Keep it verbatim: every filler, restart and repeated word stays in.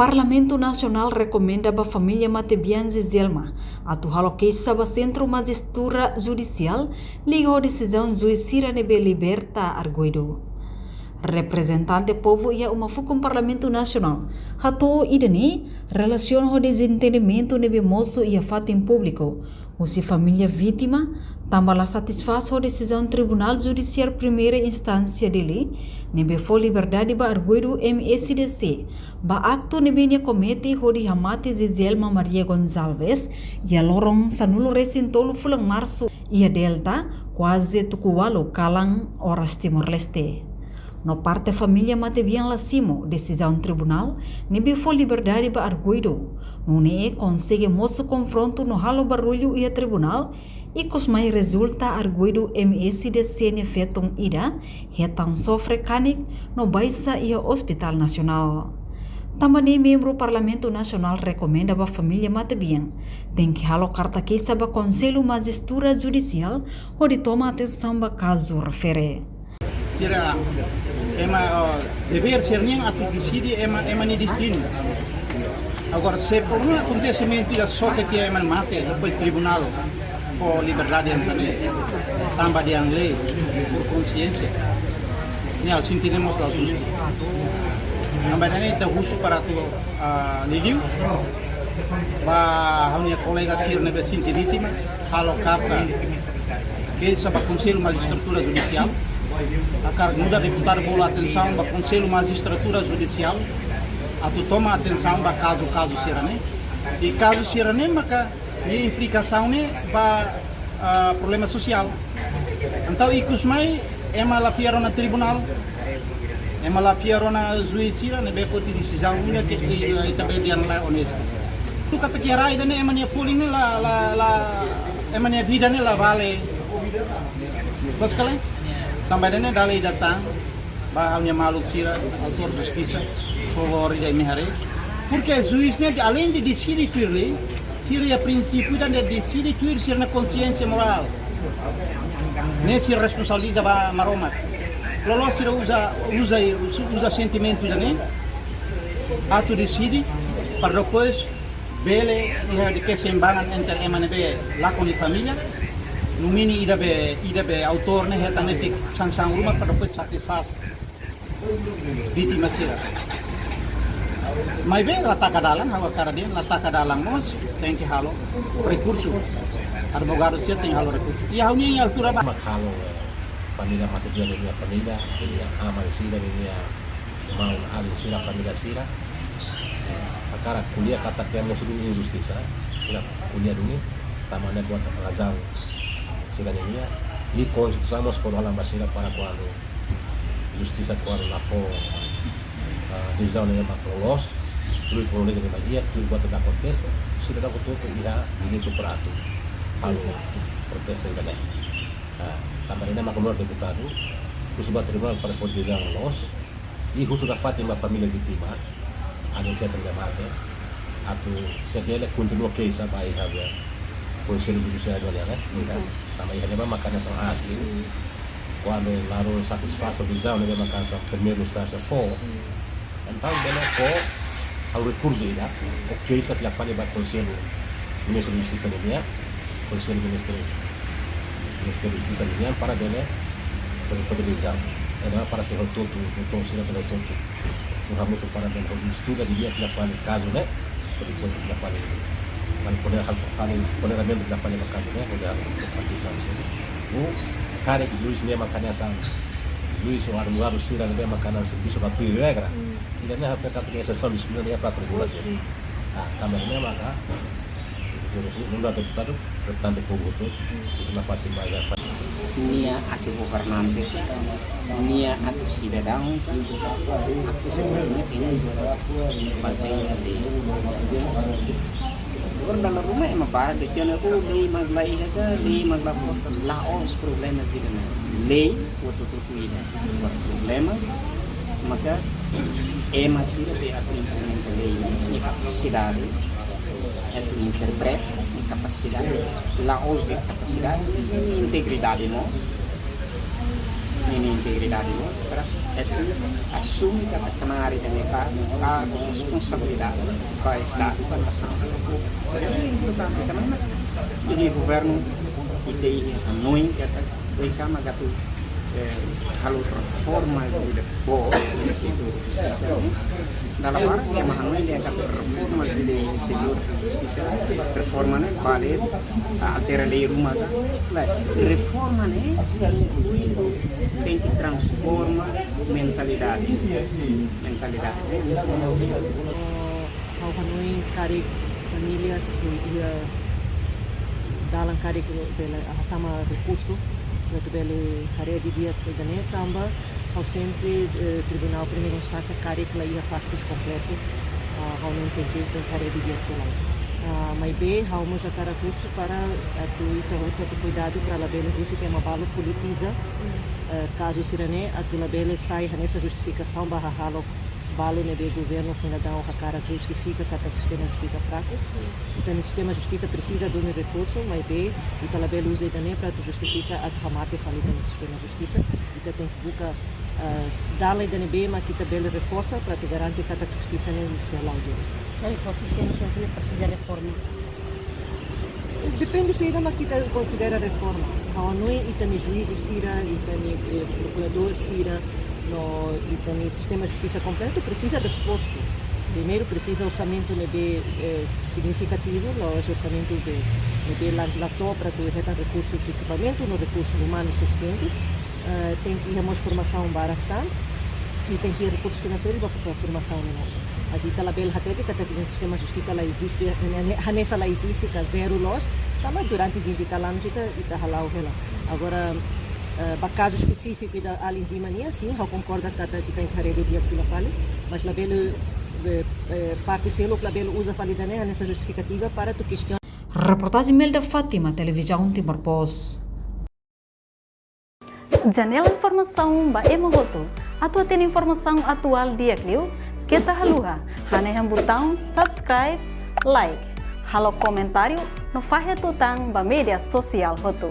Parlamentu Nasionál rekomenda ba família matebian Zizelma atu halo keixa ba Sentru Majistura Judisiál liga ho desizaun juís sira ne'ebé liberta arguidu. Reprezentante povu iha Uma Fukun Parlamentu Nasionál hato'o ida-ne'e relasiona ho dezentendimentu ne'ebé mosu iha fatin públiku husi família vítima, tanba la satisfás ho desizaun Tribunál Judisiál Primeira Instánsia Dili ne'ebé fó liberdade ba arguidu M S D C ba aktu ne'ebé nia komete hodi hamate Zizelma Maria Gonçalves iha loron sanulu-resin-tolu fulan Marsu iha Delta, kuaze tuku ualu kalan oras Timor-Leste. No parte família matebian la simu desizaun tribunál ne'ebé fó liberdade ba arguidu. Nune'e konsege mosu konfrontu no halo barullu iha tribunál, ikus mai rezulta arguidu M S D C nia feton ida hetan sofre kanek no baixa iha Ospitál Nasionál. Tanba ne'e membru Parlamentu Nasionál rekomenda ba família matebian tenke halo karta keixa ba Konsellu Majistura Judisiál hodi toma atensaun ba kazu refere. Sira ema, oh, devér sira-nian atu deside ema, ema nia destinu. Agora, se por um acontecimento ida soke tiha ema mate, depois tribunál fó liberdade hanesan ne'e, tanba dehan lei, por konsiénsia, ne'e ha'u sente ne'e mós la justu. Tanba ne'e ita husu para atu, ah, liuliu ba ha'u-nia kolega sira ne'ebé sente vítima, halo karta keixa ba Konsellu Majistratura Judisiál, hakarak nu'udar deputadu bolu atensaun ba Konsellu Majistratura Judisiál atu toma atensaun ba kazu, kazu sira-ne'e. I kazu sira-ne'e maka nia implikasaun ne'e ba, ah, problema sosiál. Entaun ikus mai ema la fiar ona tribunál, ema la fiar ona juís sira ne'ebé foti desizaun ida ke, ke ita bele dehan la onestu. Tuir katak iha rai ida-ne'e ema nia folin ne'e la, la, la, ema nia vida ne'e la vale. Bas kala? Tanba ida-ne'e dala ida tan ba ha'u-nia maluk sira, autór justisa, favór ida imi haree. Porque juís ne'e, além de deside tuir lei, sira iha prinsípiu ida ne'e deside tuir sira-nia konsiénsia morál. Ne'e sira responsabiliza ba Maromak. Loloos sira uza, uza, uza sentimentu ida-ne'e atu deside, para depois bele iha keseimbangan entre ema ne'ebé lakon iha família, no mínimu ida be, ida be autór ne'e hetan netik sansaun ruma para depois satisfás vítima sira. Maibé la taka dalan, ha'u hakarak dehan la taka dalan mós, tenke halo rekursu. Advogadu sira tenke halo rekursu. I ha'u-nia altura ba. Mak halo, eh, família matebian nia família, nia aman sira, nia maun-alin sira, família sira. Eh, hakarak ko'alia katak ne'e mós duni injustisa, sira ko'alia duni, tanba ne'e buat razaun sira-nian. I konstituisaun mós fó dalan ba sira para kuandu justisa kuandu la fó, ah, desizaun ne'e mak loloos, tuir kronolojia ne'ebé iha, tuir buat ne'ebé akontese, sidadaun hotu-hotu iha direitu para atu halo protestu ida-ne'e. Ah, tanba ne'e mak menurut deputadu, husu ba tribunál para fó desizaun loloos, i husu nafatin ba família vítima, alin feto ne'ebé mate, atu se bele kontinua keixa ba iha be Konsellu Judisiál nian, ne'e? Iha. Tanba iha ne'ebá maka hanesan aat, kuandu la satisfás ho desizaun ne'ebé maka hanesan primeira instánsia fó. Entaun bele fó halo rekursu ida, ou keixa fila fali ba Konsellu Ministru Justisa nian, Konsellu Ministru, Ministru Justisa nian para bele, bele fó desizaun. Entaun para sira hotu-hotu, hotu-hotu sira bele hotu-hotu. Hamutuk para bele estuda didi'ak fila fali kazu ne'e, hodi foti fila fali, halo ponderamentu fila fali ba kazu ne'e, hodi halo foti fila fali. Ou karik juís ne'e maka hanesan juís ou advogadu sira ne'ebé maka hanesan servisu la tuir regra. Ida-ne'e ha'u fiar katak exesaun disiplina ne'e para tribunál sira. Ah, tanba ne'e maka nu'udar deputadu, reprezentante povu hotu, ita nafatin ba iha fa- Nia atu governante, nia atu sidadaun, atu sebenarnya ini bazeia di. Agora dalam rumah ema barak kestiona, oh, lei mak la iha ka, lei mak la forsa, la'ós problema sira-ne'e. Lei, waktu Ida. Problema, maka ema sira be atu implementa lei ne'e, nia kapasidade atu interpreta, nia kapasidade, la'ós de'it kapasidade, nia integridade mós. Ninia integridade, no? Para asume katak knaar ida-ne'e ka, ka responsabilidade ba Estadu, ba nasaun. Importante tanba iha governu ita iha hanoin katak oinsá mak atu, eh, halo reforma ida boot iha setór justisa, no? Dala barak ema hanoin dehan katak reforma iha setór justisa, reforma ne'e bele, ah, altera lei ruma ka. Lae, reforma ne'e tenke transforma mentalidade. Mentalidade. Eh, ha'u hanoin karik família sei iha dalan karik bele, ah, tama rekursu, atu bele haree didi'ak ida-ne'e tanba ha'u sente, eh, Tribunál Primeira Instánsia karik la iha faktus kompletu, ah, ha'u hanoin tenke haree didi'ak lai. Ah, maibé ha'u mós hakarak husu para atu ita hotu atu kuidadu para labele husik ema balu politiza, eh, kazu sira-ne'e atu labele sai hanesan justifikasaun ba hahalok balu ne'ebé governu foin daudaun hakarak justifika katak sistema justisa fraku. Entaun sistema justisa presiza duni reforsu, maibé ita labele uza ida-ne'e para atu justifika atu hamate fali ita-nia sistema justisa. Ita tenke buka, eh, dalan ida ne'ebé mak ita bele reforsa para atu garante katak justisa ne'e sei hala'o di'ak. Entaun, reforsu sistema justisa ne'e presiza reforma. Depende saida mak ita konsidera reforma. Ha'u hanoin ita-nia juís sira, ita-nia, eh, prokuradór sira, no ita-nia sistema justisa kompletu presiza reforsu. Primeiru presiza orsamentu ne'ebé, eh, signifikativu, la'ós orsamentu ne'ebé, ne'ebé la, la to'o para atu hetan rekursus, ekipamentu no rekursus umanus sufisiente. Eh, tenke iha mós formasaun barak tan, i tenke iha rekursu finanseiru ba fo-, formasaun ne'e mós. Mas ita labele hatete katak sistema justisa la eziste, hanesan la eziste, ka zero loos, tanba durante vinte e tal anos ita, ita hala'o hela. Agora, eh, ba kazu espesífiku ida alin Zima nian, sin, ha'u konkorda katak ita tenke haree didi'ak fila fali, mas labele, eh, eh, parte seluk labele uza fali ida-ne'e hanesan justifikativa para atu kestiona. Reportajen Melda Fátima, Televizaun Timor Post. Janela informasaun ba ema hotu. Atu hatene informasaun atuál di'ak liu, keta haluha hanehan butaun subscribe, like, halo komentáriu no fahe tutan ba média sosiál hotu.